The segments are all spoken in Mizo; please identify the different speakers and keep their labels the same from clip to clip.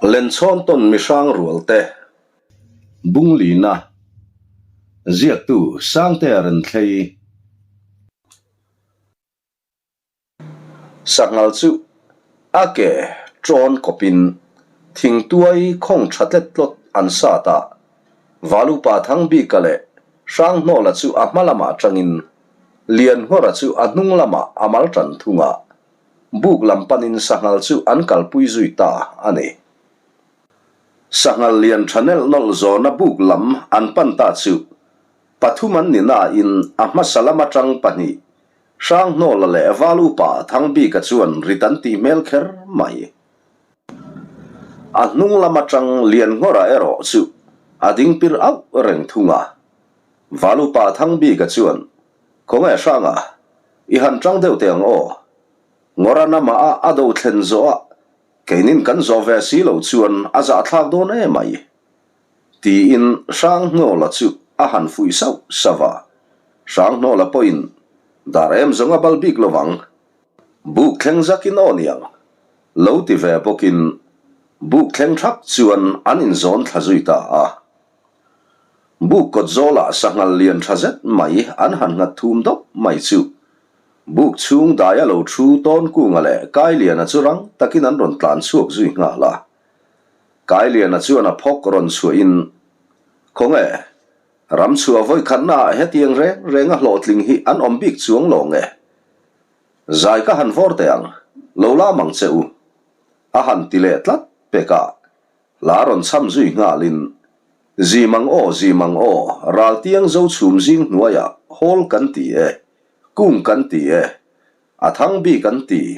Speaker 1: Lenchhawn tawn mihrang rualte Bunglina Ziaktu Sangtea Renthlei Sanghal chu a ke ṭawn kawpin thingtuai khawng ṭha tlet tlawt an sat a, Valupa Thangbika leh Hranghnawla chu a hma lamah ṭangin Lianngawra chu a hnung lamah a mal ṭan thung a, buk lam panin sanghal chu an kalpui zui ta a ni. Sanghal lian ṭha nelh nawlh zawna buk lam an pan ta chu pathum an ni nain a hmasa lam aṭang pahnih Hranghnawla leh Val Upa Thangbika chuan rit an tih hmel kher mai. A hnung lam atang Lianngawra erawh chu a ding pir auh reng thung a. Val Upa Thangbika chuan, Khawnge Hranga, i han tang deuh teh ang aw. Ngawra namah a a do thlen zawh a, keinin kan zawh ve si lo chuan a zahthlak dawn em mai. Tiin Hranghnawla chu a han fuih sauh sauh a. Hranghnawla pawhin, Dar em zawng a bal bik lo vang. Buk thleng zakin aw niang. Lo ti ve bawkin buk thleng thak chuan an inzawn thla zui ta a. Buk kawt zawlah sanghal lian tha zet mai an han nghat thum dawp mai chu buk chhung daia lo thu Tawnkunga leh Kailiana chu rang takin an rawn tlan chhuak zui nghal a. Kailiana chuan a phawk rawn chhuahin, Khawnge, ram chhuah vawikhatnaah hetiang reng renga hlawhtling hi an awm bik chuang lo nge? Zai ka han vawr teh ang, lo lam ang che u. A han ti leh tlat pek a, hla rawn cham zui nghalin, Zim ang aw, zim ang aw, raltiang zo chhum zing hnuaiah hawl kan ti e, kung kan ti e, a thang bik an ti,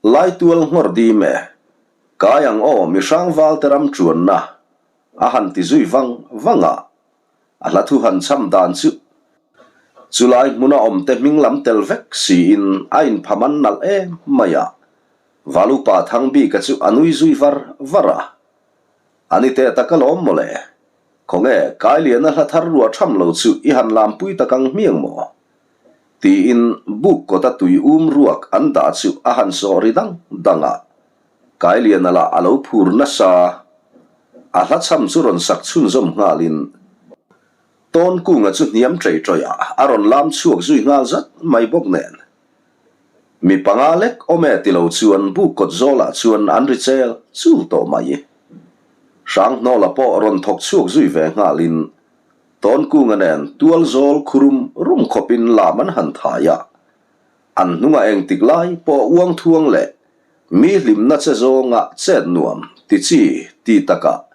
Speaker 1: laitual nghawr dim e, Kai ang aw mihrang valte ram chuanna a han ti zui vang vang a, a hla thu han cham dan chu chulai hmuna awmte hming lam tel vek siin a inphaman nalh em mai a, Valupa Thangbika chu a nui zui var var a, A ni teh tak alawm mawle, khawnge Kailiana hla thar ruah tham lo chu i han lampui tak ang hmiang maw? Tiin buk kawta tui um ruak an dah chu a han sawh ri dang dang a, Kailiana lah a lo phur nasa. A hla chham chu rawn sak chhunzawm nghalin Tawnkunga chu hniam ṭei ṭawih ah a rawn lam chhuak zui nghal zat mai bawk nen. Mi panga lek awm e ti lo chuan buk kawt zawlah chuan an ri chel chul tawh mai. Hranghnawla pawh rawn thawk chhuak zui ve nghalin Tawnkunga nen tual zawl khurum rum khawpin lam an han thai a, an hnungah engtik lai pawh uang thuang leh mi hlimna che zawnga chet nuam ti chi ti takah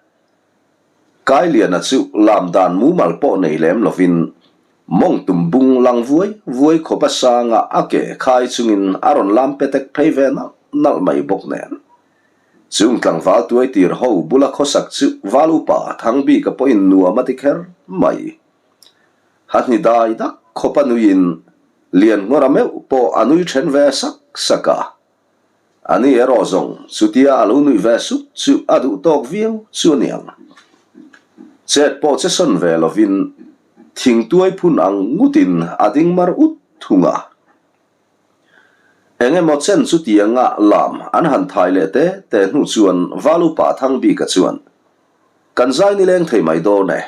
Speaker 1: Kailiana chu lam dan mumal pawh nei lem lovin mawng tum bung lang vuai vuai khawp a sanga a ke khai chungin a rawn lam petek phei ve nalh nalh mai bawk nen. Chung tlangval tuai tir ho bula khawsak chu Val upa Thangbika pawhin nuam a ti kher mai. Hahni dai dak khawp a nuiin Lianngawra meuh pawh a nui then ve sak sak a. Ani erawh zawng chutia a lo nuih ve sup chu a duh tawk viau chu a niang. Chet pawh che sawn ve lovin thingtuai phun ang ngutin a ding mar ut thung a. Eng emaw chen chutianga lam an han thai leh te te hnu chuan Val Upa Thangbika chuan, Kan zai nileng thei mai dawn e.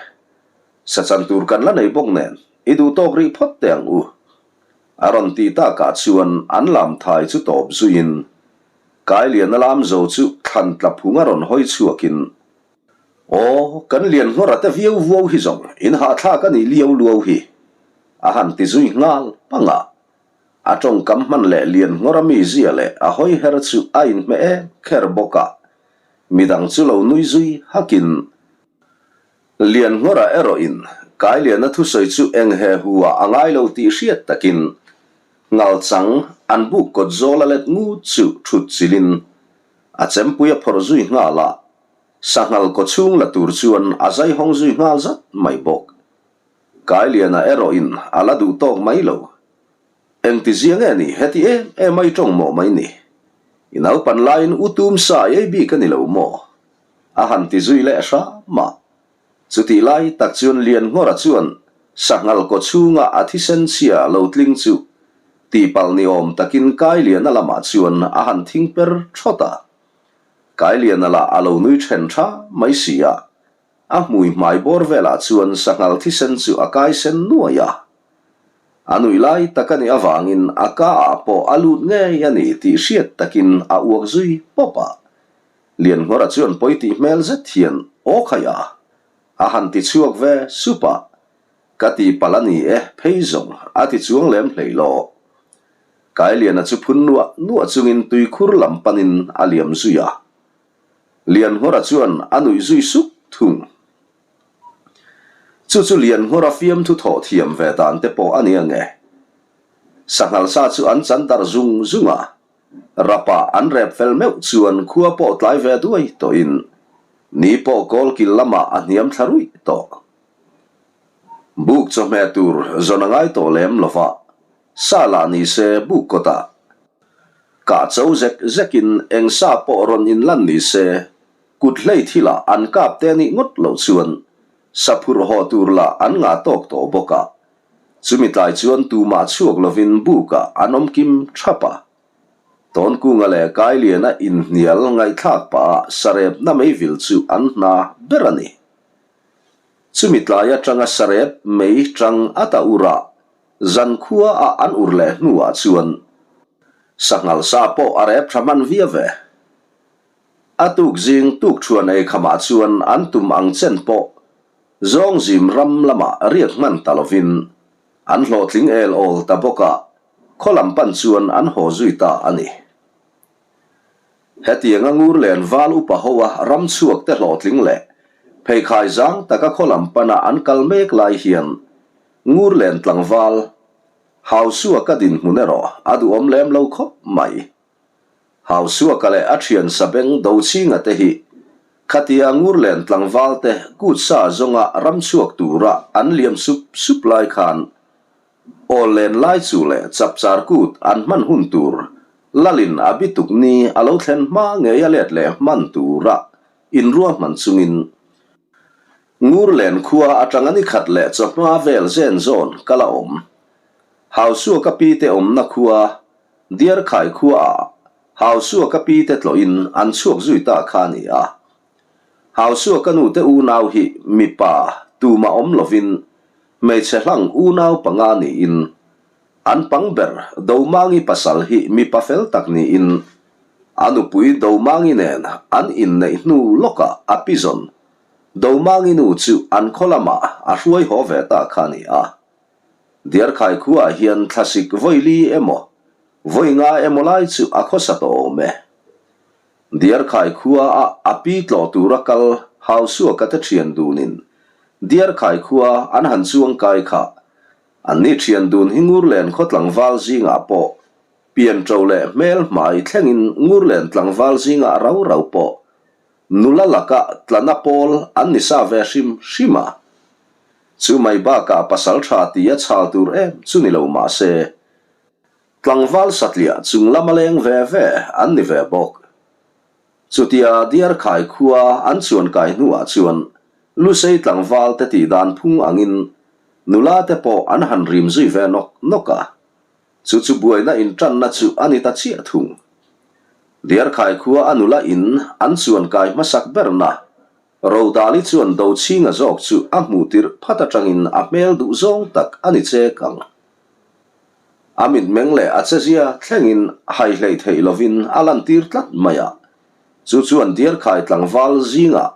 Speaker 1: Sachan tur kan la nei bawk nen i duh tawk rih phawt teh ang u. A rawn tih takah chuan an lam thai chu tawp zuiin Kailiana lam zo chu thlan tla phung a rawn hawi chhuakin, Aw, kan lian nghawr a te viau vuau hi zawng in hahthlak a nih liau luau hi, a han ti zui nghal pang a. A tawngkam hman leh lian nghawr a mizia leh a hawi her chu a inhmeh em kher bawk a, midang chu lo nui zui hakin lian nghawr a erawhin Kailiana thusawi chu eng he hu ah a ngai lo tih hriat takin ngalchang an buk kawt zawl a let ngut chu thut chilhin a chempui a phawrh zui nghal a, sanghal kaw chhung la tur chuan a zai hawng zui nghal zat mai bawk. Kailiana erawhin a la duh tawk mai lo. Engti zia nge ni heti em em a i tawng mawh mai ni? I naupan laiin u tum sa i ei bik a ni lo maw? A han ti zui leh hram a. Chutih lai tak chuan Lianngawra chuan sanghal kaw chhunga a thisen chhia lo tling chu tihpalh ni awm takin Kailiana lamah chuan a han thing per thawt a. Kailiana lah a lo nui then tha mai si a, a hmui hmai bawr velah chuan sanghal thisen chu a kai sen nuai a. A nuih lai tak a nih avangin a ka ah pawh a lut ngei a ni tih hriat takin a uak zui pawp a. Lianngawra chuan pawi tih hmel zet hian aw khaih a, a han ti chhuak ve sup a, Ka tihpalh a ni e, phei zawng a ti chuang lem hlei lo. Kailiana chu phun nuah nuah chungin tuikhur lam panin a liam zui a. Lianngawra chuan a nuih zui sup thung. Chu chu Lianngawra fiamthu thawh thiam ve dan te pawh a ni ange. Sanghal sa chu an chan darh zung zung a. Rapa an rep fel meuh chuan khua pawh tlai ve duai tawhin ni pawh kawlkil lamah a hniam thla ruih tawh. Buk chawhmeh tur zawn a ngai tawh lem lo va, sa lah ni se buk kawtah kah cho zek zekin eng sa pawh rawn inlan ni se kut hlei thilah an kap te nih ngawt loh chuan sa phurh haw tur lah an ngah tawk tawh bawk a. Chumi tlai chuan tumah chhuak lovin bukah an awm kim thap a. Tawnkunga leh Kailiana inhnial ngaihthlak pah ah sarepna meivil chu an hna ber a ni. Chumi tlai atanga sarep mei tang a ta ur a, zan khua a an ur leh hnuah chuan sanghal sa pawh a rep tha hman viau ve. A tuk zing tuk thuan ei khamah chuan an tum ang chen pawh zawngzim ram lamah riak hman ta lovin an hlawhtling el awl ta bawk a, khaw lam pan chuan an haw zui ta a ni. Hetianga ngur len val upa hoa ram chhuak te hlawhtling leh pheikhai zang taka khaw lam pana an kal mek lai hian ngur len tlangval Hausuaka dinhmun erawh a duhawm lem lo khawp mai. Hausuaka leh a thian Sabeng Dochhinga te hi khatia ngur len tlangval te kut sa zawnga ram chhuak tura an liam sup sup lai khan Aw len lai chu leh chapchar kut an hman hun tur Lalin a bituk ni a lo thlen hma ngei a let leh hman tura inruahman chungin Ngur len khua atanga ni khat leh chawhma vel zen zawn ka la awm. Hausuaka pi te awmna khua Diarkhai khua ah Hausuaka pi te tlawhin an chhuak zui ta kha a ni a. Hausuaka nu te unau hi mipa tumah awm lovin hmeichhe hlang unau panga niin an pang ber Domangi pasal hi mipa fel tak niin a nupui Domangi nen an inneih hnu lawkah a pizawn Domangi nu chu an khaw lamah a hruai haw ve ta kha a ni a. Diarkhai khuaah hian thlasik vawi li emaw vawi nga emaw lai chu a khawsa tawh awm e. Diarkhai khua a a pi tlawh tura kal Hausuaka te thian dunin Diarkhai khua an han chuang kai kha. An ni thian dun hi Ngurlen khaw tlangval zingah pawh pianṭo leh hmel hmai thlengin Ngurlen tlangval zingah rau rau pawh nula laka tlana pawl an ni sa ve hrim hrim a. Chu mai bakah pasal tha tia chhal tur em chu ni lo mah se, Tlangval satliah chung lama leng ve ve an ni ve bawk. Chutia Diarkhai khua an chuan kai hnuah chuan Lusei tlangval te tih dan phung angin nula te pawh an han rim zui ve nawk nawk a. Chu chu buaina intanna chu a ni ta chiah thung. Diarkhai khua a nula in an chuan kai hmasak berna Rodali chuan Dochhinga zawk chu a hmuh tirh phat atangin a hmel duh zawng tak a ni chek ang. A mitmeng leh a chezia thlengin hai hlei theih lovin a lantir tlat mai a, chu chuan Diarkhai tlangval zingah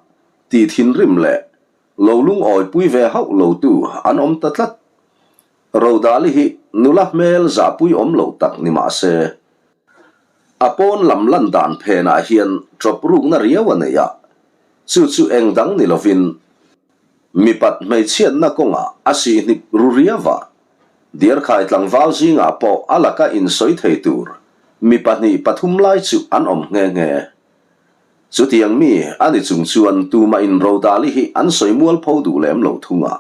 Speaker 1: tih thinrim leh lo lungawipui ve hauh lotu an awm ta tlat. Rodali hi nula hmel zahpui awm lo tak ni mah se, a pawn lam lan dan phenah hian ṭawp rukna riau a nei a, chu chu eng dang ni lovin Mipat hmeichhiatna kawngah a sihhnip ru riau a, Diarkhai tlangval zingah pawh a laka insawi thei tur mi pahnih pathum lai chu an awm nghe nghe. Chutiang mi a ni chung chuan tumah in Rodali hi an sawi mualpho duh lem lo thung a.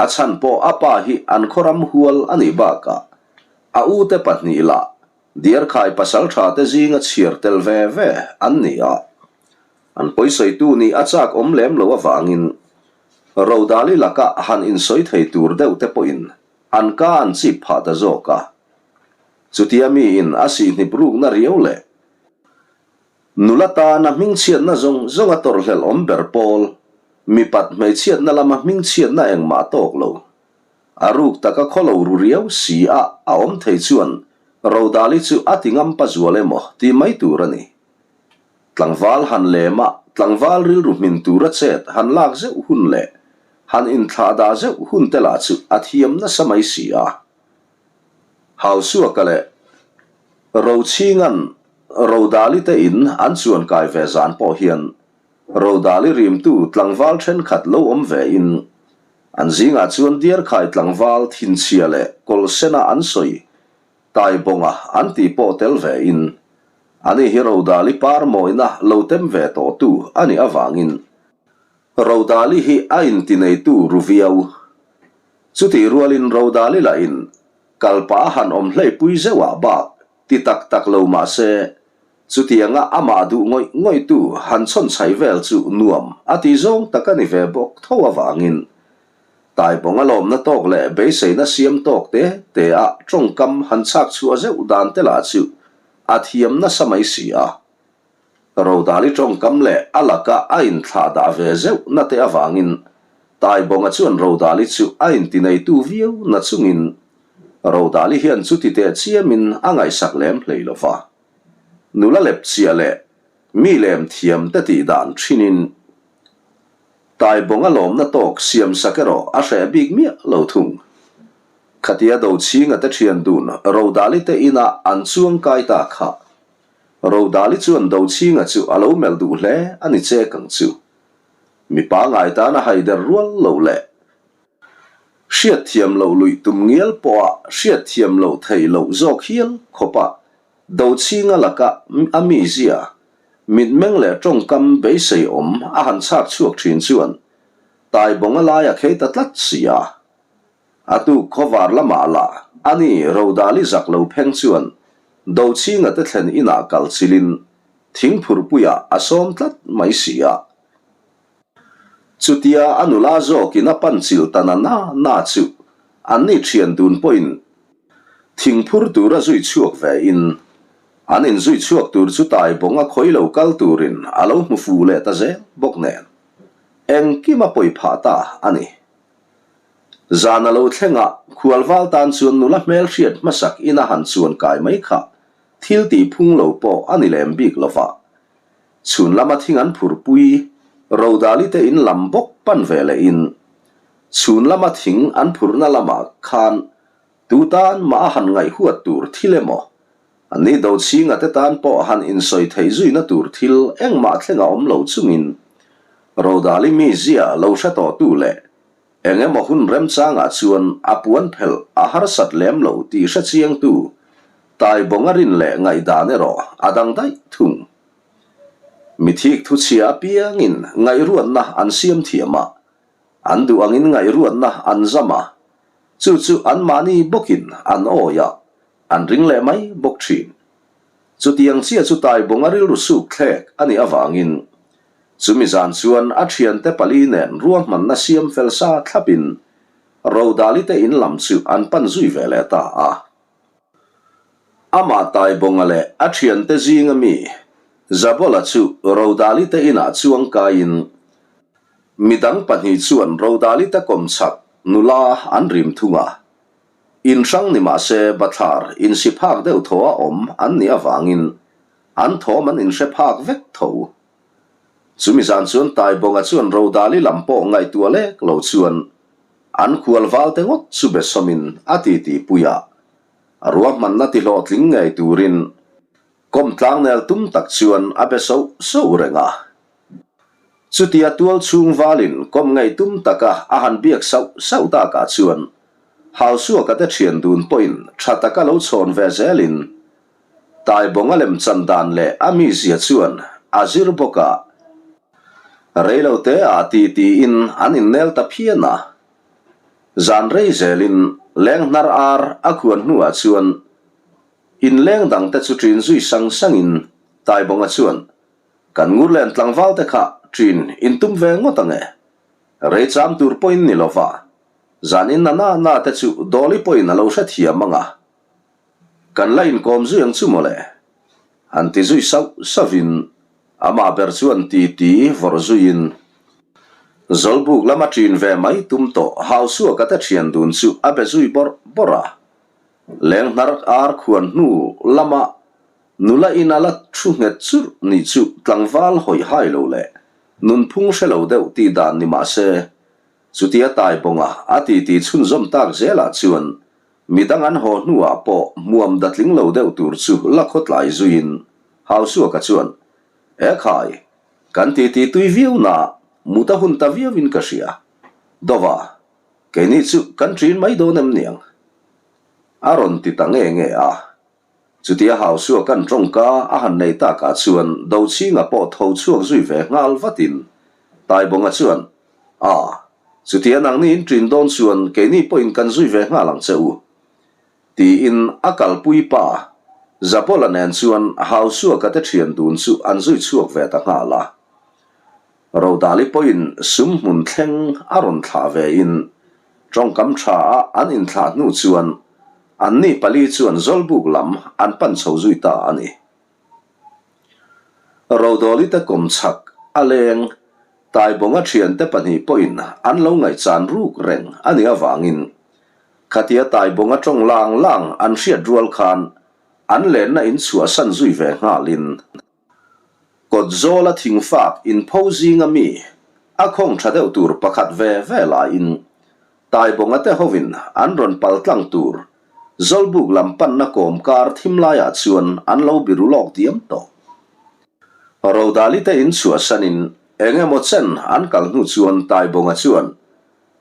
Speaker 1: A chhan pawh a pa hi an khaw ram hual a nih bakah a ute pahnih lah Diarkhai pasaltha te zinga chhiar tel ve ve an ni a. An pawisawitu nih a chak awm lem lo avangin Rodali laka han insawi thei tur deuh te pawhin an ka an chip phah ta zawk a. Chutia miin a sihhnip rukna riau leh. Nula tana hmingchhiatna zawng zawnga tawrhhlelh awm ber pawl, mipat hmeichhiatna lama hmingchhiatna engmah tawk lo, a ruk taka khaw lo ru riau si a a awm thei chuan Rodali chu a ti ngampa zual emaw tih mai tur a ni. Tlangval han lema tlangval rilru hmin tura chet han lak zeuh hun leh han inthlahdah zeuh hun te lah chu a thiam nasa mai si a. Hausuaka leh Rochhinga'n Rodali te in an chuan kai ve zan pawh hian Rodali rimtu tlangval thenkhat lo awm ve in an zingah chuan Diarkhai tlangval thinchhia leh kawlhsena an sawi Taibawnga an tih pawh tel ve in ani hi Rodali par mawina lo tem ve tawhtu a nih avangin Rodali hi a intineitu ru viau. Chutih rualin Rodali lahin kalpa a han awm hleipui zeuhah bak ti tak tak lo mah se, chutianga amah duh ngawih ngawihtu han chhawn chhaih vel chu nuam a tih zawng tak a ni ve bawk tho avangin Taibawnga lawmna tawk leh beiseina siam tawk te te a tawngkam han chhak chhuah zeuh dan te lah chu a thiam nasa mai si a. Rodali tawngkam leh a laka a inthlah dah ve zeuh na te avangin Taibawnga chuan Rodali chu a intineitu viau na chungin Rodali hian chuti teh chiamin a ngaihsak lem hlei lo va. Nula lepchiah leh mi lem thiam te tih dan thinin Taibawnga lawmna tawk siamsak erawh a hreh bik miah lo thung. Khatia Dochhinga te thian dun Rodali te inah an chuang kai ta kha. Rodali chuan Dochhinga chu a lo melh duh hle a ni chek ang chu. Mipa ngai tana haider rual lo leh hriatthiam loh luih tum ngial pawha hriatthiam loh theih loh zawk hial khawpa Dochhinga laka a mizia Mitmeng leh tawngkam beisei awm a han chhak chhuak thin chuan Taibawnga lai a khei ta tlat si a. A tuk khawvar lamah lah ani Rodali zak lo pheng chuan Dochhinga te thlen inah kal chilin thingphurpuiah a sawm tlat mai si a. Chutia a nula zawkin a pan chilh ta na na na chu anni thian dun pawhin thingphur tura zui chhuak ve in an inzui chhuak tur chu Taibawnga khawi lo kal turin a lo hmu fu leh ta zel bawk nen engkim a pawi phah ta a ni. Zan a lo thleng a, khualval tan chuan nula hmelhriat hmasak in a han chuan kai mai kha thil tih phung lo pawh a ni lem bik lova. Chhun lama thing an phurpui, Rodali te in lam bawk pan ve leh in, chhun lama thing an phurhna lamah khan tu tan mah a han ngaihhuat tur thil emaw, an ni Dochhinga te tan pawh han insawi theih zuina tur thil engmah thleng a awm lo chungin Rodali mizia lo hre tawhtu leh eng emaw hun remchangah chuan a puan phelh a harsat lem lo tih hre chiangtu Taibawnga rin leh ngaihdan erawh a dang daih thung. Mithik thuchhia apiangin ngaihruatna an siam thiam a, an duh angin ngaihruatna an zam a, chu chu anmahni bawkin an awi a, an ring leh mai bawk thin. Chutiang chiah chu Taibawnga rilru suk thlek a nih avangin chumi zan chuan a thiante pali nen ruahmanna siam fel sa thlapin Rodali te in lam chu an pan zui ve leh ta a. Amah Taibawnga leh a thiante zinga mi Zabola chu Rodali te inah chuang kaiin midang pahnih chuan Rodali te kawmchhak nula an rim thung a. In hrang ni mah se bathlar insi phak deuh thaw a awm an nih avangin an thawm an inhre phak vek tho. Chumi zan chuan Taibawnga chuan Rodali lam pawh ngaihtuah lek lo chuan an khual val te ngawt chu be sawmin a titi pui a, a ruahmanna ti hlawhtling ngei turin kawmtlang nel tum tak chuan a be soh soh reng a. Chutia tual chhung valin kawm ngei tum taka a han biak sauh sauh takah chuan Hausuaka te thian dun pawhin tha taka lo chhawn ve zelin Taibawnga lemchan dan leh a mizia chuan a zir bawk a, reilote ah ti tiin an innel ta phian a. Zan rei zelin leng hnar ar a khuan hnuah chuan inleng dangte chu ṭin zui sang sangin Taibawnga chuan Kan Ngurlen tlangval te kha ṭin in tum ve ngawt ang e. Rei cham tur pawhin ni lova, zan in na na na te chu Dawli pawhin a lo hrethiam ang a. Kan la inkawm zui ang chu mawle. Han ti zui sauh sauhin. Amah ber chuan titi vawrh zuiin Zawlbuk lama ṭin ve mai tum tawh Hausuaka te ṭhian dun chu a be zui bawrh bawrh a. Lenghnar ar khuan hnu lama nula in a la thu nghet churh nih chu tlangval hawih hai lo leh nunphung hre lo deuh tih dan ni mah se, chutia Taibawnga a titi chhunzawm tak zelah chuan midang an haw hnuah pawh hmuam datling lo deuh tur chu la khawtlai zuiin Hausuaka chuan, E khai, kan titi tui viau na, mut a hun ta viauin ka hria. Dova, Keini chu kan ṭin mai dawn em niang? A rawn ti ta nge nge a. Chutia Hausua kan ṭawngka a han nei takah chuan Dochhinga pawh tho chhuak zui ve nghal vatin Taibawnga chuan, A, chutia nangni in ṭin dawn chuan keini pawhin kan zui ve nghal ang che u. Tiin a kalpui pa Zabola nen chuan Hausua ka te ṭhian dun chu an zui chhuak ve ta nghal a. Rodali pawhin sum hmun thleng a rawn thlah vein tawngkam tha a an inthlah hnu chuan anni pali chuan Zawlbuk lam an pan chho zui ta a ni. Rodawli te kawm chhak a leng Taibawnga thiante pahnih pawhin an lo ngaihchan ruk reng a nih avangin khatia Taibawnga tawng lang lang an hriat rual khan an lenna inchhuahsan zui ve nghalin Kawt zawla thingfak inpho zinga mi a khawng tha deuh tur pakhat ve ve laiin Taibawnga te hovin an rawn pal tlang tur Zawlbuk lam panna kawm kar thim laiah chuan an lo biru lawk diam tawh. Rodali te in chhuahsanin eng emaw chen an kal hnu chuan Taibawnga chuan,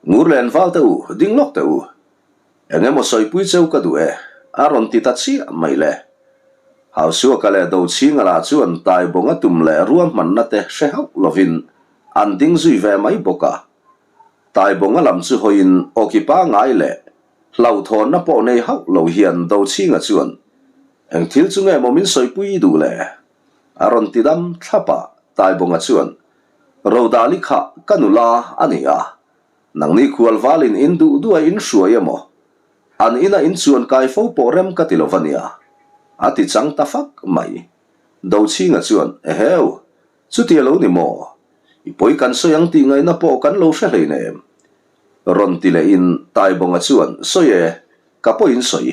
Speaker 1: Ngurlen val te u, ding lawk teh u. Eng emaw sawipui cheu ka duh e, a rawn ti ta chiah mai le. Hausuaka leh Dochhinga lah chuan Taibawnga tum leh ruahmanna te hre hauh lovin an ding zui ve mai bawk a. Taibawnga lam chu hawiin awki pangngai leh hlauhthawnna pawh nei hauh lo hian Dochhinga chuan, Eng thil chu nge maw min sawipui i duh le? A rawn ti dam thlap a, Taibawnga chuan, Rodali kha ka nula a ni a, Nangni khual valin in duh duh a in hruai emaw? An ina in chuan kai fo pawh rem ka ti lo va nia. A ti chang ta fak mai. Dochhinga chuan, Eheu, chuti a lo ni maw? I pawi kan sawi ang tih ngaihna pawh kan lo hre hleinem. Rawn ti lehin Taibawnga chuan, Sawi e, ka pawi in sawi.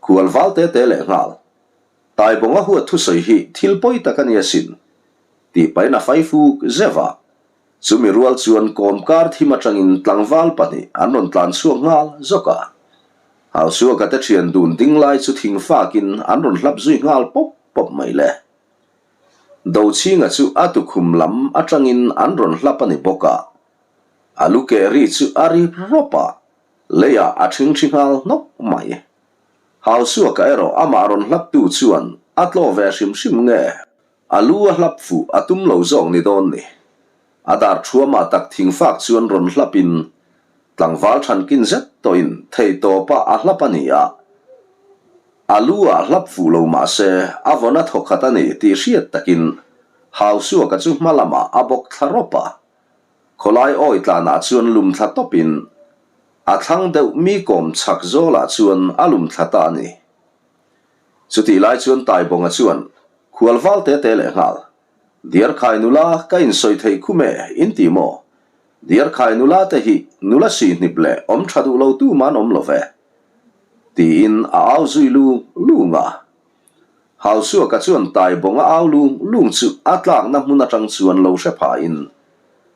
Speaker 1: Khual val te te leh nghal. Taibawnga huat thusawi hi thil pawi tak a ni asin. Tih pahin a fai fuk zeuh a. Chumi rual chuan kawmkar thim atangin tlangval pahnih an rawn tlan chhuak nghal zawk a. Hausuaka te thian dun ding lai chu thing fakin an rawn hlap zui nghal pawp pawp mai le. Dochhinga chu a tukhum lam atangin an rawn hlap a ni bawk a. A lu keh ri chu a ri rawp a, leiah a thingthi nghal hnawk mai. Hausuaka erawh amah rawn hlaptu chuan a tlaw ve hrim hrim nge? A lu a hlap fuh a tum lo zawk ni dawn ni. A dar thuamah tak thingfak chuan rawn hlapin tlangval thankin zet tawhin theihtawpah a hlap a ni a. A lu ah hlap fuh lo mah se a vawn a thawkhat a ni tih hriat takin Hausuaka chu hma lamah a bawk thla rawp a. Khawlai awi tlanah chuan lum thla tawpin a thlang deuh mi kawm chhak zawlah chuan a lum thla ta a ni. Chutih lai chuan Taibawnga chuan khual val te te leh nghal, Diarkhai nula ka insawi theih khum e, in ti maw? Diarkhai nula te hi nula sihnip leh awm tha duh lo tu man awm lo ve. Tiin a au zui lung lung a. Hausuaka chuan Taibawnga au lung lung chu a tlakna hmun atang chuan lo hre phahin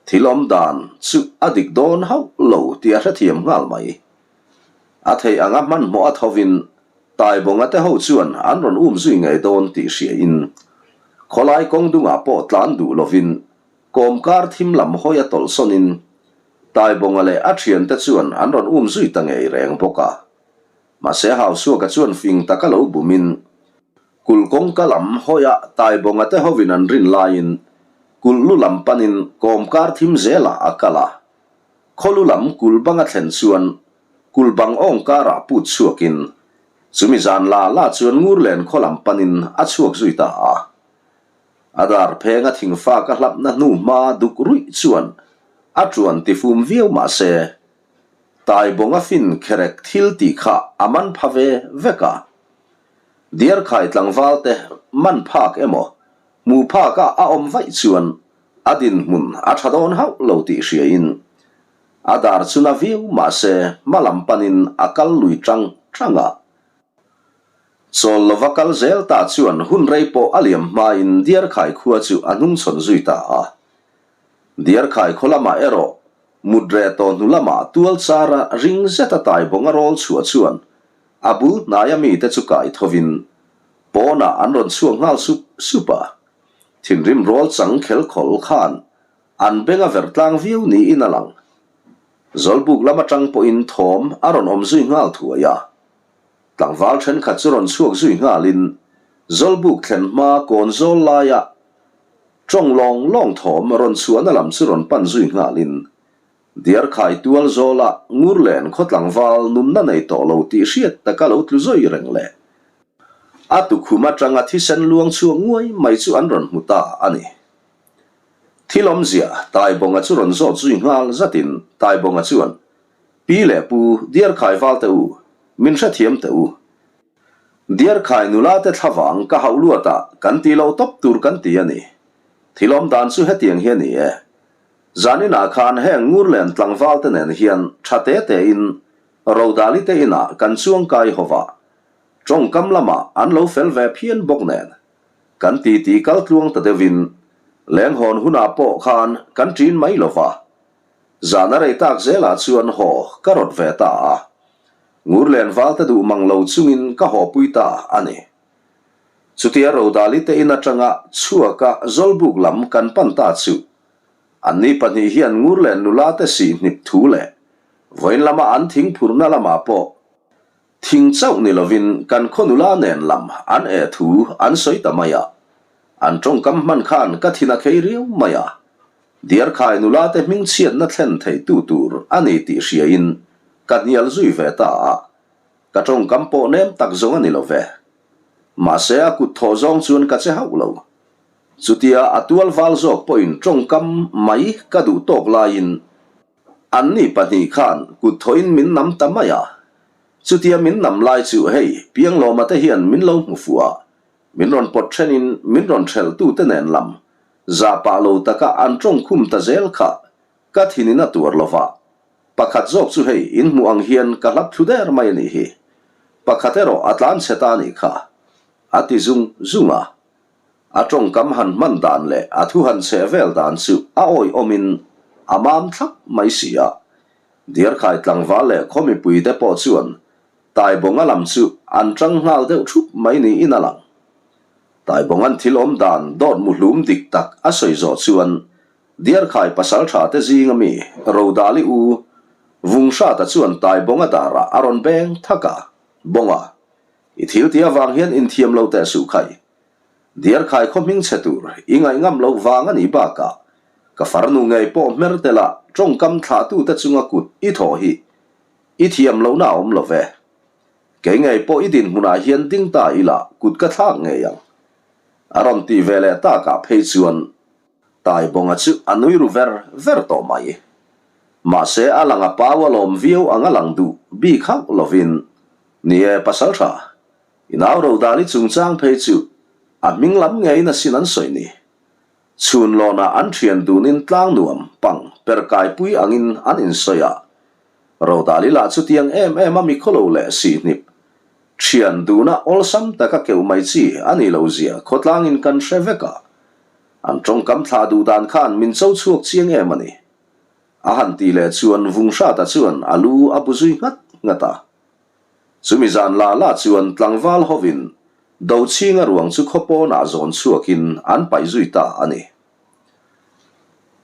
Speaker 1: thil awm dan chu a dik dawn hauh lo tih a hrethiam nghal mai. A theih anga hmanhmawh a thovin Taibawnga te ho chuan an rawn um zui ngei dawn tih hriain khawlai kawng dungah pawh tlan duh lovin kawmkar thim lam hawi a tawlhsawnin Taibawnga leh a thiante chuan an rawn um zui ta ngei reng bawk a. Mahse Hausuaka chuan fing taka lo bumin kulh kawngka lam hawia Taibawnga te hovin an rin laiin kulh lu lam panin kawmkar thim zelah a kal a. Khawlu lam kulh banga thlen chuan Kulh bang awng karah put chhuakin chumi zan la la chuan Ngurlen khaw lam panin a chhuak zui ta a. A dar phenga thingfak a hlapna hnu hma duk ruih chuan a tuan tifum viau mah se, Taibawnga fin kherek thil tih kha a man pha ve vek a. Diarkhai tlangval te man phak emaw? Hmuh phaka a awm vaih chuan a dinhmun a tha dawn hauh lo tih hriain a dar chu na viau mahse hma lam panin a kal lui tang tang a. Chawl lova kal zel ta chuan hun rei pawh a liam hmain Diarkhai khua chu a hnungchhawn zui ta a. Diarkhai khaw lamah erawh mut reh tawh hnu lamah tual chara ring zeta Taibawnga rawl chhuah chuan a bul hnaia mite chu kai thovin Pawnah an rawn chhuak nghal sup sup a, thinrim rawl chang khel khawl khan an beng a verh tlang viau niin a lang. Zawlbuk lam atang pawhin thawm a rawn awm zui nghal thuai a, tlangval thenkhat chu rawn chhuak zui nghalin Zawlbuk thlen hma kawn zawl laia tawng lawng lawng thawm rawn chhuahna lam chu rawn pan zui nghalin Diarkhai tual zawla Ngurlen khaw tlangval nunna nei tawh lo tih hriat taka lo tlu zui reng leh a tukhum atanga thisen luang chhuak nguai mai chu an rawn hmu ta a ni. Thil awmzia Taibawnga chu rawn zawt zui nghal zatin Taibawnga chuan, Pi leh Pu, Diarkhai valte u, min hrethiam teh u. Diarkhai nula te thlavang ka hauh luatah kan ti lo tawp tur kan ti a ni. Thil awm dan chu hetiang hi a ni e. Zaninah khan heng Ngurlen tlangval te nen hian tha te tein Rodali te inah kan chuangkai ho va, tawngkam lamah an lo fel ve phian bawk nen kan titi kal tluang ta deuhin lenghawn hunah pawh khan kan ṭin mai lo va. Zan a rei tak zelah chuan haw ka rawt ve ta a, Ngurlen val te duh mang lo chungin ka hawpui ta a ni. Chutia Rodali te in atanga chhuaka Zawlbuk lam kan pan ta chu Anni pahnih hian ngur leh nula te sihhnip thu leh vawiin lama an thing phurna lamah pawh thing chauh ni lovin kan khaw nula nen lam an eh thu an sawi ta mai a. An tawngkam hman khan ka thin a khei riau mai a. Diarkhai nula te hmingchhiatna thlen theitu tur a ni tih hriain ka hnial zui ve ta a. Ka tawngkam pawh nem tak zawng a ni lo ve. Mahse a kut thawh zawng chuan ka che hauh lo. Chutia a tual val zawk pawhin tawngkam mai ka duh tawk laiin anni pahnih khan kut thawhin min nam ta mai a. Chutia min nam lai chu hei Pianglawma te hian min lo hmu fuh a, min rawn pawt thenin min rawn thelhtute nen lam zah pah lo taka an tawngkhum ta zel kha ka thinin a tuar lo va. Pakhat zawk chu hei in hmuh ang hian ka hlap thlu der mai a nih hi. Pakhat erawh a tlan chhe ta a nih kha. A ti zung zung a. A tawngkam han hman dan leh a thu han chheh vel dan chu a awihawmin a mam thlap mai si a. Diarkhai tlangval leh khaw mipuite pawh chuan Taibawnga lam chu an tang nghal deuh thup mai niin a lang. Taibawnga'n thil awm dan dawt muhlum dik tak a sawi zawh chuan Diarkhai pasaltha te zinga mi Rodali u Vunghrata chuan Taibawnga darah a rawn beng thak a, Bawnga, i thil tih avang hian inthiam lo teh suh khai. Diarkhai khaw hming chhe tur i ngaih ngam loh vang a nih bakah ka farnu ngei pawh hmer tela tawngkam thlahtute chunga kut i thawh hi i thiam lohna a awm lo ve. Kei ngei pawh i dinhmunah hian ding ta ila kut ka thlak ngei ang. A rawn tih ve leh takah phei chuan Taibawnga chu a nui ru ver ver tawh mai. Mahse a lang a pau a lawm viau ang a lang duh bik hauh lovin, Ni e pasaltha, i nau Rodali chungchang phei chu a hming lam ngeiin asin an sawi ni. Chhun lawnah an thian dunin tlang nuam pang per kaipui angin an insawi a. Rodali lah chutiang em em a mikhawlo leh sihhnip thian duna awlsam taka keuh mai chi a nih loh zia khawtlangin kan hre vek a. An tawngkam thlah duh dan khan min cho chhuak chiang em a ni. A han tih leh chuan Vunghrata chuan a lu a bu zui nghat nghat a. Chumi zan la la chuan tlangval hovin Dochhinga ruang chu khaw pawnah zawn chhuakin an paih zui ta a ni.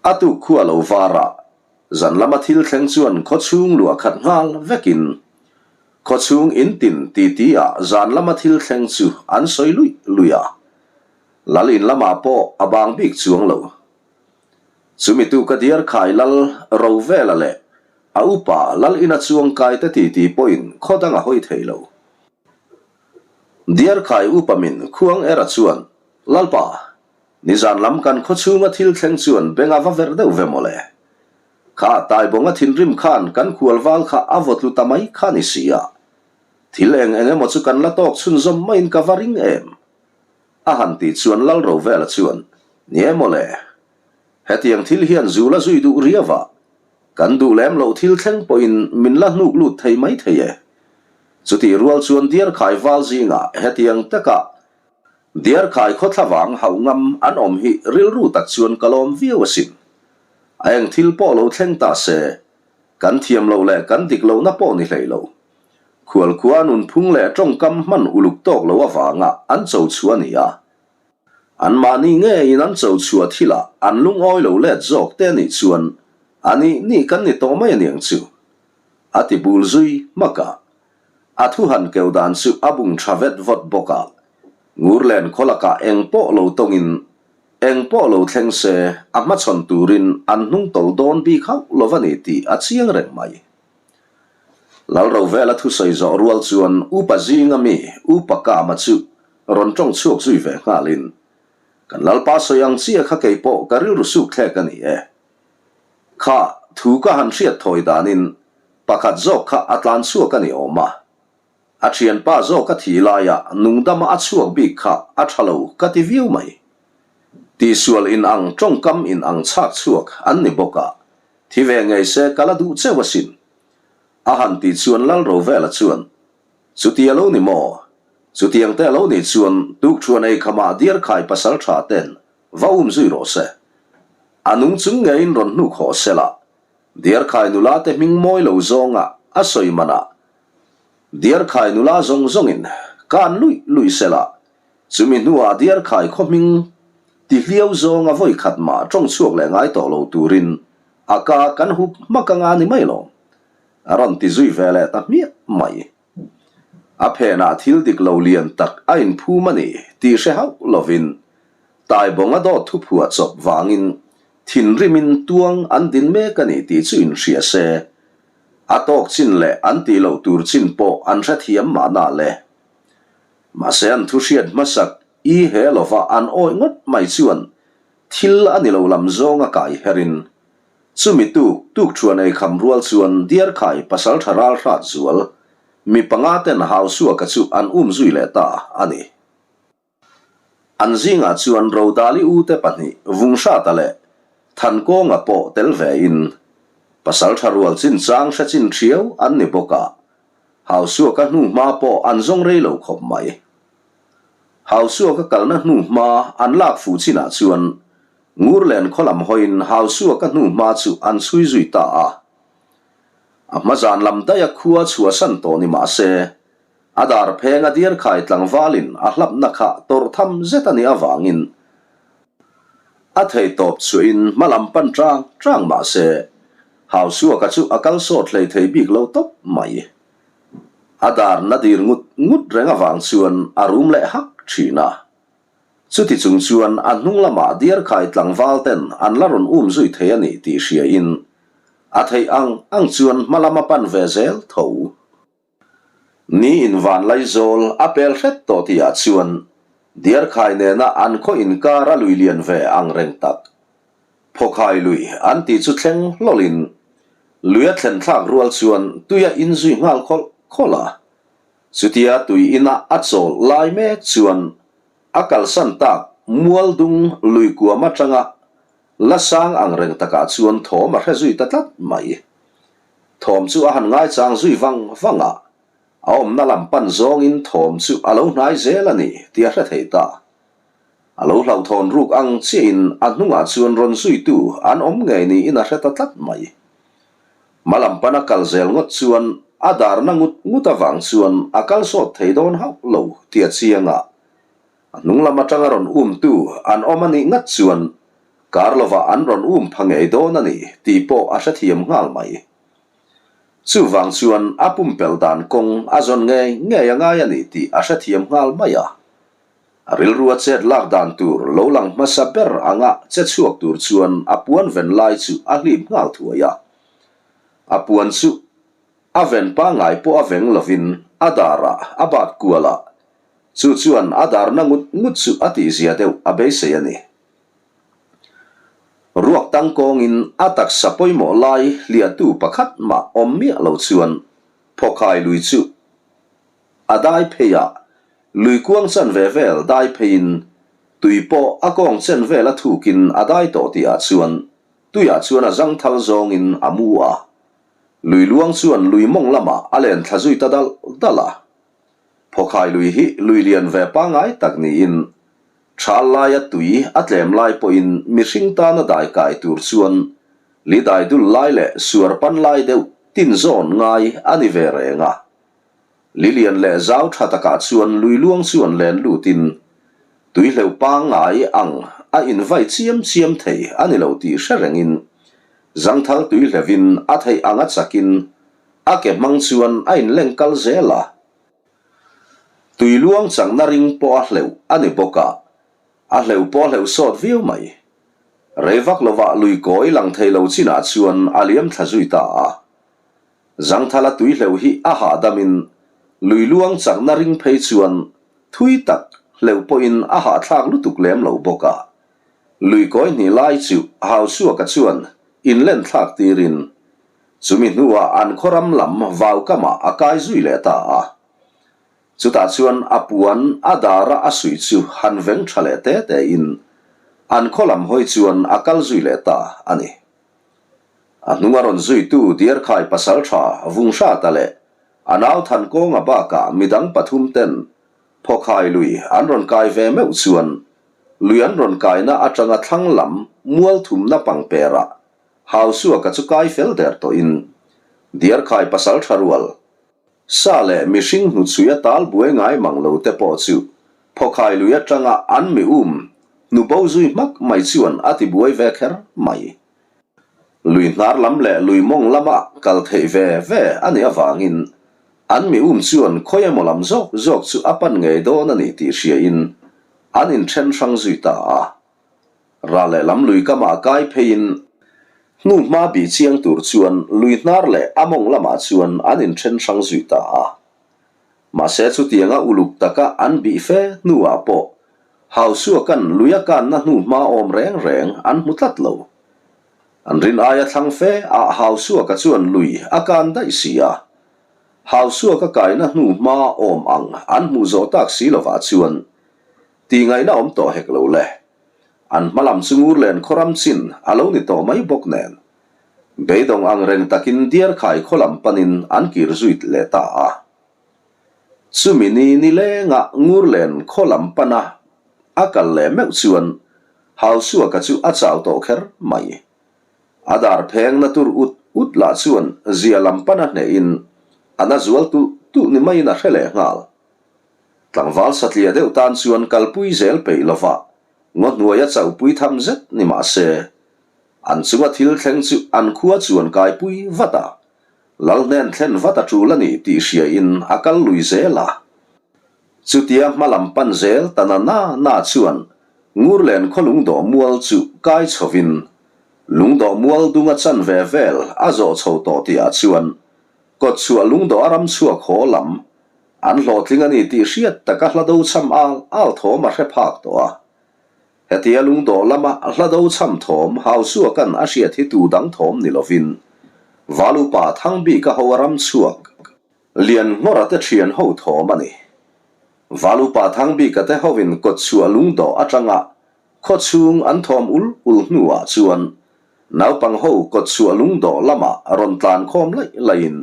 Speaker 1: A tuk khua lo varah zan lama thil thleng chuan khaw chhung luah khat nghal vekin khaw chhung in tin titi ah zan lama thil thleng chu an sawi luih luih a. Lal in lamah pawh a bang bik chuang lo. Chumi tu ka diar khai lal ro vela leh a upa lal ina chuang kai te titi pawhin khaw dang a hawi thei lo. Diar khai upa min khuang era chuan, Lalpa, nizan lam kan khaw chhunga thil thleng chuan beng a va verh deuh ve mawle. Kha Taibawnga thinrim khan kan khualval kha a vaw tlu ta mai kha ni si a. Thil eng eng emaw chu kan la tawk chhunzawm maiin ka va ring em? A han tih chuan Lalrovela chuan, Ni e mawle, hetiang thil hian zu la zui duh riau a, kan duh lem loh thil thleng pawhin min la hnuk lut thei mai thei e. Chutih rual chuan Diarkhai val zingah hetiang taka Diarkhai khawthla vang hauh ngam an awm hi rilru tak chuan ka lawm viau asin. A eng thil pawh lo thleng ta se, kan thiam loh leh kan dik lohna pawh ni hlei lo. Khualkhua nunphung leh tawngkam hman uluk tawk lo avanga an cho chhuah a ni a. Anmahni ngeiin an cho chhuah thilah an lungawi lo let zawk te anih chuan a nih nih kan ni tawh mai aniang chu. A ti bul zui hmak a. A thu han keu dan chu a bung tha vet vawt bawk a. Ngurlen khaw lakah eng pawh lo tawngin eng pawh lo thleng se a hmachhawn turin an hnung tawlh dawn bik hauh lo a ni tih a chiang reng mai. Lalrovela thusawi zawh rual chuan Upa zinga mi Upa Kama chu rawn tawng chhuak zui ve nghalin, Kan Lalpa sawi ang chiah kha kei pawh ka rilru suk thlek a ni e. Kha thu ka han hriat thawi danin pakhat zawk kha a tlan chhuak a ni awm a. A thianpa zawk a thih laia nungdama a chhuak bik kha a tha lo ka ti viau mai. Tihsual in ang tawngkam in ang chhak chhuak an ni bawk a, thi ve ngei se ka la duh cheu asin. A han tih chuan Lalrovela chuan, Chuti a lo ni maw? Chutiang te a lo nih chuan tukthuan ei khamah Diarkhai pasal tha ten va um zui rawh se. A nung chung ngeiin rawn hnuk haw sela, Diarkhai nula te hming mawi lo zawnga a sawi manah Diarkhai nula zawng zawngin kan luih luih sela, chumi hnuah Diarkhai khaw hming ti hliau zawnga vawi khat mah tawng chhuak leh ngai tawh lo turin a ka kan hup hmak anga ni mai lo, a rawn ti zui ve leh ta hmiah mai. A phenah thil dik lo lian tak a inphum a ni tih hre hauh lovin Taibawnga dawt thuphuah chawp vangin thinrimin tuang an din mek a ni tih chu inhria se, a tawk chin leh an tih loh tur chin pawh an hrethiam mahna le. Mahse an thu hriat hmasak i he lova an awih ngawt mai chuan thil a ni lo lam zawng a kai herin chumi tuk tuk thuan ei kham rual chuan Diarkhai pasaltha ral hrat zual mi panga ten Hausuaka chu an um zui leh ta a ni. An zingah chuan Rodali ute pahnih Vunghrata leh Thankawnga pawh tel vein pasaltha rual chinchang hre chin thiau an ni bawk a, Hausuaka hnu hma pawh an zawng rei lo khawp mai. Hausuaka kalna hnu hma an lak fuh chinah chuan Ngurlen khaw lam hawiin Hausuaka hnu hma chu an chhui zui ta a. A hma zan lam daiha khua chhuahsan tawh ni mah se, A dar pheng a diarkhai tlangvalin a hlapna kha tawrh tham zet a nih avangin a thei tawp chhuahin hma lam pan tang tang mah se Hausuaka chu a kal sawt hlei thei bik lo tawp mai. A dar na dir ngut ngut reng avang chuan a rum leh hak thin a. Chuti chung chuan a hnung lamah diarkhai tlangval ten an la rawn um zui thei a ni tih hriain a theih ang ang chuan hma lam a pan ve zel tho. Ni in van Laizawl a pel hret tawh tihah chuan Diarkhai nena an khaw inkar a lui lian ve ang reng tak. Phawkhai lui an tih chu thleng hlawlin lui a thlen thlak rual chuan tui a inzui nghal khawlh khawlh a. Chutia tui ina a chawl lai mek chuan a kalsan tak Mualdung lui kuam atanga la sang ang reng takah chuan thawm a hre zui ta tlat mai. Thawm chu a han ngaichang zui vang vang a, a awmna lam pan zawngin thawm chu a lo hnai zel a ni tih a hre thei ta. A lo hlauhthawn ruk ang chiahin a hnungah chuan rawn zuitu an awm ngei niin a hre ta tlat mai. Hma lam pana kal zel ngawt chuan a darna ngut ngut avang chuan a kal sawt thei dawn hauh lo tih a chiang a, A hnung lam atanga rawn umtu an awm a nih ngat chuan kar lovah an rawn um pha ngei dawn a ni tih pawh a hrethiam nghal mai. Chuvang chuan a pumpelh dan kawng a zawn ngei ngei a ngai a ni tih a hrethiam nghal mai a. A rilrua chet lak dan tur lo lang hmasa ber anga che chhuak tur chuan a puan ven lai chu a hlip nghal thuai a. A puan chu a ven pangngai pawh a veng lovin a darah a bat kual a, Chu chuan a darna ngut ngut chu a tihzia deuh a beisei a ni. Ruak tangkawngin a taksa pawimawh lai hliahtu pakhat mah awm miah lo chuan Phawkhai lui chu a dai phei a, lui kuang chan ve vel dai pheiin. Tui pawh a kawng chen vel a thukin a dai tawh tihah chuan tuiah chuan a zangthal zawngin a mu a. Lui luang chuan lui mawng lamah a len thla zui ta dalh dalh a. Phawkhai lui hi lui lian ve pangngai tak niin thal laia tui a tlem lai pawhin mihring tana dai kai tur chuan li dai dul lai leh suar pan lai deuh tin zawn ngai a ni ve reng a. Li lian leh zau tha takah chuan lui luang chuan len lutin tui hleuh pangngai ang a invai chiam chiam thei a ni lo tih hre rengin zangthal tui hleuhin a theih anga chakin a ke hmang chuan a inleng kal zel a. Tui luang changna ring pawh a hleuh a ni bawk a, a hleuh pawh a hleuh sawt viau mai. Rei vak lovah lui kawi lang thei lo chinah chuan a liam thla zui ta a. Zangthala tui hleuh hi a hahdamin lui luang changna ring phei chuan thui tak hleuh pawhin a hahthlak lutuk lem lo bawk a. Lui kawi hnih lai chu Hausuaka chuan inlen thlak tirin Chumi hnuah an khawram lam vaukamah a kai zui leh ta a. Chutah chuan a puan a dara a suih chu han veng tha leh te tein an khaw lam hawi chuan a kal zui leh ta a ni. A hnunga rawn zuitu Diarkhai pasaltha Vunghrata leh a nau Thankawnga bakah midang pathum ten Phawkhai lui an rawn kai ve meuh chuan lui an rawn kaina atanga thlang lam mual thumna pangperah Hausuaka chu kai fel der tawhin Diarkhai pasal tha rual, sa leh mihring hnuchhui a tal buai ngai mang lo te pawh chu Phawkhai lui atanga an mi um hnu bo zui hmak mai chuan a ti buai ve kher mai. Lui hnar lam leh lui mawng lama kal theih ve ve a nih avangin an mi um chuan khawi emaw lam zawk zawk chu a pan ngei dawn a ni tih hriain an inthen hrang zui ta a. Ral leh lam lui kamah kai pheiin hnu hma bih chiang tur chuan lui hnar leh a mawng lamah chuan an inthen hrang zui ta a. Mahse chutianga uluk taka an bih fe hnuah pawh Hausuakan lui a kanna hnu hma awm reng reng an hmu tlat lo. An rin aia thlang fe ah Hausuaka chuan lui a kan daih si a. Hausuaka kaina hnu hma awm ang an hmuh zawh tak si lovah chuan Tih ngaihna awm tawh hek lo le. An hma lam chu Ngurlen khawram chin a lo ni tawh mai bawk nen. Beidawng ang reng takin Diarkhai khaw lam panin an kir zui leh ta a. Chumi ni nilenga Ngurlen khaw lam pana a kal leh meuh chuan Hausuaka chu a chau tawh kher mai. A dar pheng na tur ut ut lah chuan zia lam pana hnehin a na zual tulh tulh ni maiin a hre leh nghal. Tlangval satliah deuh tan chuan kalpui zel peih lova ngaw hnuaia chauhpui tham zet ni mah se, an chunga thil thleng chu an khua chuan kaipui vat a, lal hnen thlen vat a tul a ni tih hriain a kal lui zel a. Chutia hma lam pan zel ta na na na chuan Ngurlen khaw lungdawh mual chu kai chhovin lungdawh mual dunga chanve vel a zawh chho tawh tihah chuan kawtchhuah lungdawh a ram chhuak haw lam An hlawhtling a ni tih hriat taka hla do cham al al thawm a hre phak tawh a. Hetia lungdawh lama hla do cham thawm Hausuakan a hriat hi tu dang thawm ni lovin Valupa Thangbika ho a ram chhuak Lian Nghawra te thian ho thawm a ni. Valupa Thangbika te hovin kawtchhuah lungdawh atanga Khaw chhung an thawm ul ul hnuah chuan naupang ho kawtchhuah lungdawh lamah rawn tlan khawm laih laihin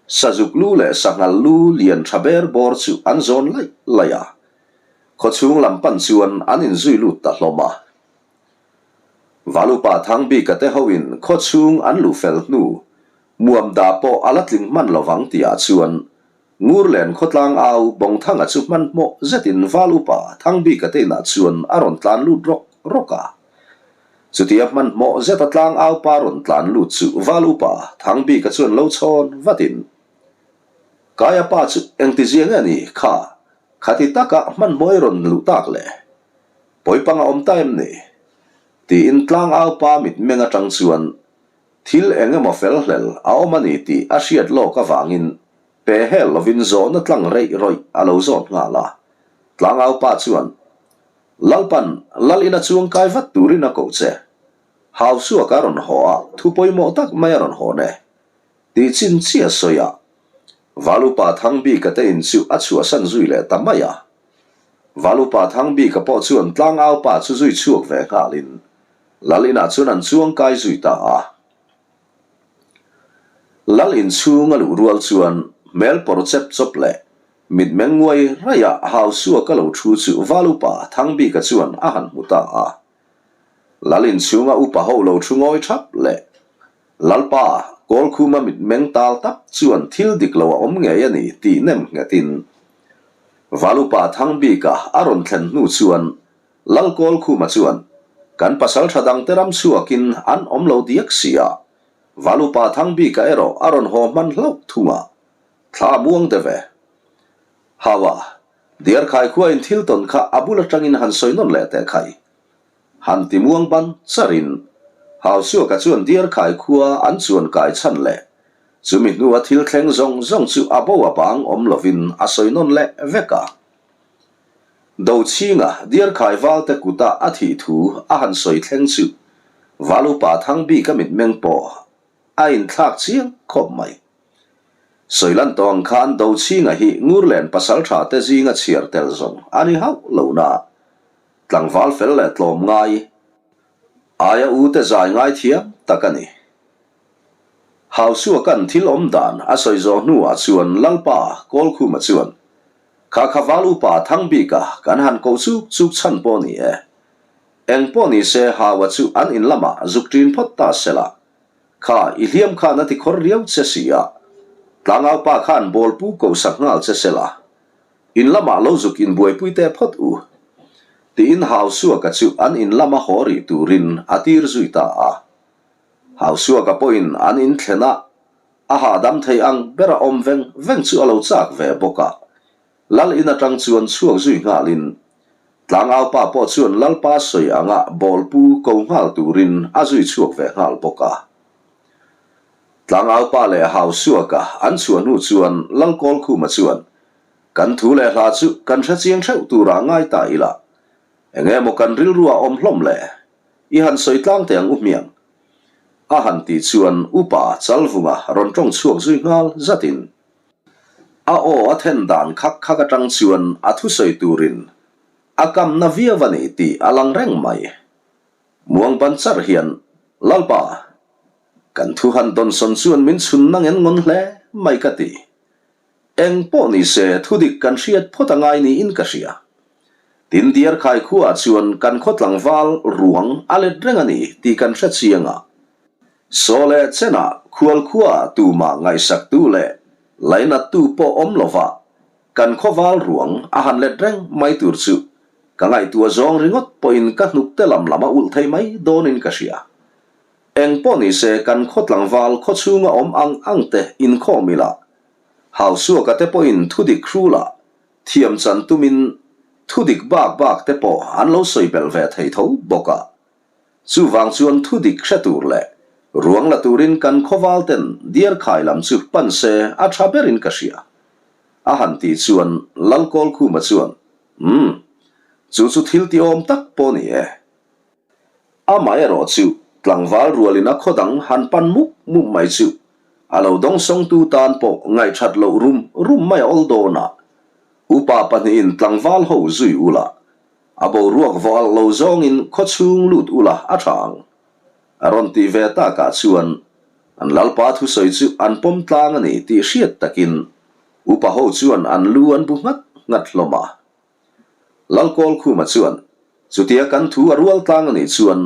Speaker 1: sazuk lu leh sanghal lu lian tha ber bawr chu an zawn laih laih a. Khaw chhung lam pan chuan an inzui lut ta hlawm a. Valupa Thangbika te hoin khaw chhung an luh fel hnu muamda pawh a la tling hman lovang tihah chuan Ngurlen khawtlang au Bawngthanga chu hmanhmawh zetin Val upa Thangbika te inah chuan a rawn tlan lut rawk rawk a. Chutia hmanhmawh zeta tlang au pa rawn tlan lut chu Val upa Thangbika chuan lo chhawn vatin, Kaia pa chu engtizia nge ni kha khati taka hmanhmawh i rawn luh tak le? Pawipang a awm ta em ni? Tiin tlang au pa mitmeng atang chuan Thil eng emaw fel hlel a awm a ni tih a hriat lawk avangin pe hel lovin zawhna tlang reih rawih a lo zawt nghal a. Tlangau pa chuan, Lalpan lal ina chuang kai vat turin a koh che. Hausuak a rawn haw a, thu pawimawh tak mai a rawn hawn e. Tih chin chiah sawi a, Valupa Thangbika te in chu a chhuahsan zui leh ta mai a. Val upa Thangbika pawh chuan tlangau pa chu zui chhuak ve nghalin Lal inah chuan an chuang kai zui ta a. Lal inchhung a luh rual chuan hmel pawr chep chawp leh mitmeng nguai raih a Hausuaka lo thu chu Val upa Thangbika chuan a han hmu ta a. Lal inchhunga upa ho lo thu ngawi thap leh Lalpa Kawlkhuma mitmeng tal tak chuan thil dik lo a awm ngei a ni tih nem nghetin Val upa Thangbika a rawn thlen hnu chuan Lal Kawlkhuma chuan kan pasal tha dangte ram chhuakin an awm lo diak si a, Val upa Thangbika erawh a rawn haw hman hlauh thung a, thla a muang deuh e. Hawa, Diarkhai khuain thil tawn kha a bul atangin han sawi nawn leh teh khai. Han ti muang ban charin Hausuaka chuan Diarkhai khua an chuan kai chhan leh chumi hnua thil thleng zawng zawng chu a bo a bang awm lovin a sawi nawn leh vek a. Dochhinga Diarkhai valte kuta a thih thu a han sawi thleng chu Val upa Thangbika mitmeng pawh a inthlak chiang khawp mai. Sawilan tawh ang khan Dochhinga hi Ngurlen pasaltha te zinga chhiar tel zawng a ni hauh lo na. Tlangval fel leh tlawm ngai, aia u te zai ngai thiam tak a ni. Hausuakan thil awm dan a sawi zawh hnuah chuan Lalpa Kawlkhuma chuan, Kha kha val upa Thangbika kan han koh chuk chuk chhan pawh ni e. Eng pawh ni se Haua chu an in lamah zuk ṭin phawt ta se la. Kha i hliam khan a ti khawr riau che si a. Tlangaupa khan bawlpu koh sak nghal che se la. In lamah lo zuk inbuaipui teh phawt u. Tiin Hausuaka chu an in lama haw rih turin a tir zui ta a. Hausuaka pawhin an in thlen a, a hahdam thei ang bera awm veng veng chu a lo chak ve bawk a. Lal in atang chuan chhuak zui nghalin Tlangaupa pawh chuan Lalpa sawi anga bawlpu ko nghal turin a zui chhuak ve nghal bawk a. Tlangaupa leh Hausuaka an chhuah hnu chuan Lalkawlkhuma chuan, Kan thu leh hla chu kan hre chiang theuh turah ngai ta ila, enge maw kan rilruah awm hlawm le? I han sawi tlang teh ang u hmiang. A han tih chuan Upa Chalvunga rawn tawng chhuak zui nghal zatin a aw a then dan khak khak atang chuan a thusawi turin a kamna viau a ni tih a lang reng mai. Muang ban char hian, Lalpa, kan thu han dawnsawn chuan min chhun na ngen ngawn hle mai ka ti. Eng pawh ni se thudik kan hriat phawt a ngai niin ka hria. Tin Diarkhai khuaah chuan kan khaw tlangval ruang a let reng a ni tih kan hre chiang a. Saw leh chenah khual khuaah tumah ngaihsaktu leh lainattu pawh awm lova Kan khawval ruang a han let reng mai tur chu ka ngaihtuah zawng ringawt pawhin ka hnuk te lam lam a ulh thei mai dawnin ka hria. Eng pawh ni se kan khaw tlangval khaw chhunga awm ang ang te inkhawm ila, Hausuaka te pawhin thudik hrula thiam chan tumin thudik bak bak te pawh an lo sawi belh ve thei tho bawk a. Chuvang chuan thudik hre tur leh ruang la turin kan khawval ten Diarkhai lam chu pan se a tha berin ka hria. A han tih chuan Lalkawlkhuma chuan, Umm, chu chu thil ti awm tak pawh ni e. Amaherawh chu tlangval rualin a khaw dang han pan mup mup mai chu a lo dawngsawngtu tan pawh ngaihthat loh rum rum mai a awl dawn a. Upa pahnihin tlangval ho zui ula, a boruak vawh alh lo zawngin khaw chhung lut ula a tha ang. A rawn tih ve takah chuan an Lalpa thusawi chu an pawm tlang a ni tih hriat takin upa ho chuan an lu an bu nghat nghat hlawm a. Lalkawlkhuma chuan chutia kan thu a rual tlang a nih chuan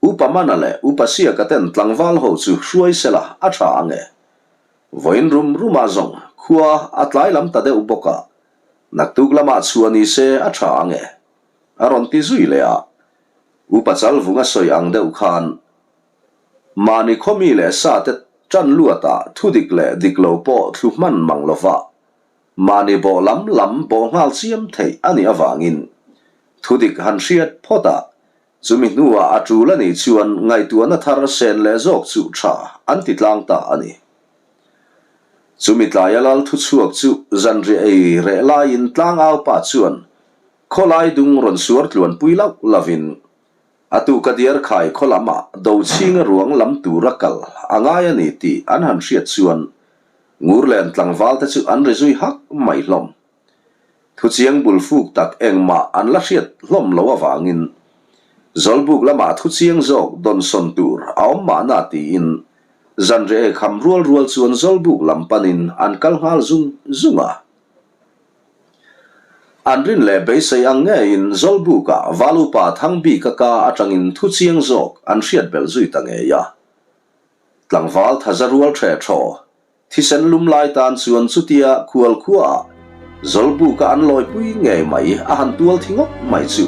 Speaker 1: Upa Mana leh Upa Siaka ten tlangval ho chu hruai sela a tha ang e. Vawiin rum rumah zawng khua a tlai lam ta deuh bawk a, naktuk lamah chhuah ni se a tha ang e. A rawn ti zui leh a. Upa Chalvunga sawi ang deuh khan mahni khawmi leh sate tan luatah thudik leh dik lo pawh thlu hman mang lova mahni bawh lam lam bawh nghal chiam theih a nih avangin thudik han hriat phawt a, chumi hnuah a tul a nih chuan ngaihtuahna thar sen leh zawk chu tha an ti tlang ta a ni. Chumi tlaia lal thuchhuak chu zanriah ei reh laiin tlangaupa chuan Khawlai dung rawn suar tluanpui lauh lovin a tuka Diarkhai khaw lamah Dochhinga ruang lam tura kal a ngai a ni tih an han hriat chuan Ngurlen tlangvalte chu an ri zui hak mai hlawm. Thuchiang bul fuk tak engmah an la hriat hlawm lo avangin Zawlbuk lamah thuchiang zawk dawnsawn tur a awm mahna tiin zanriah eikham rual rual chuan Zawlbuk lam panin an kal nghal zung zung a. An rin leh beisei ang ngeiin Zawlbukah Valupa Thangbika ka atangin thuchiang zawk an hriat belh zui ta ngei a. Tlangval thaza rual ṭhe ṭhaw Thisen lum lai tan chuan chutia khual khuaah Zawlbuka an lawipui ngei mai a han tual thi ngawt mai chu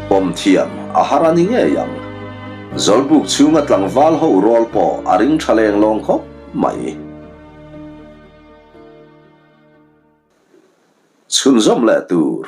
Speaker 1: pawm thiam a har a ni ngei ang. Zawlbuk chhunga tlangval ho rawl pawh a ring tha leng lawng khawp mai. Chhunzawm leh tur.